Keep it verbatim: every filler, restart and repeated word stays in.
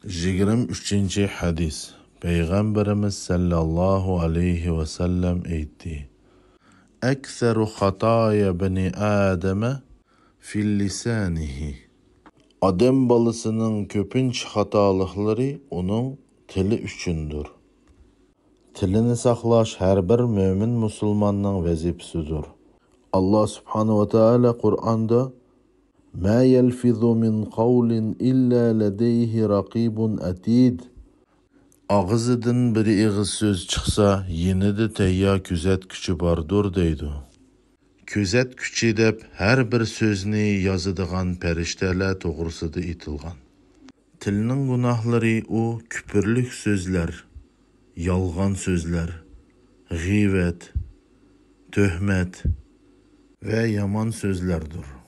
يىگىرمە ئۈچىنچى ھەدىس. پەيغەمبىرىمىز سەللەللاھۇ ئەلەيھى ۋەسەللەم ئېيتتى: «أكثر خطايا بني آدم في لسانه». ئادەم بالىسىنىڭ كۆپىنچە خاتالىقلىرى ئۇنىڭ تىلى ئۈچۈندۇر. تىلىنى ساقلاش ھەر بىر مۆمىن مۇسۇلماننىڭ ۋەزىپىسىدۇر. ئاللا سۇبھانەھۇ ۋە تائالا قۇرئاندا: «ما يلفظ من قول إلا لديه رقيب عتيد». ئاغزىدىن بىر ئېغىز سۆز چىقسا، يېنىدا تەييار كۆزەتكۈچى باردۇر، دەيدۇ. كۆزەتكۈچى دەپ ھەر بىر سۆزنى يازىدىغان پەرىشتەلەر توغرىسىدا ئېيتىلغان. تىلنىڭ گۇناھلىرى ئۇ كۈپۈرلۈك سۆزلەر، يالغان سۆزلەر، غىيۋەت، تۆھمەت ۋە يامان سۆزلەردۇر.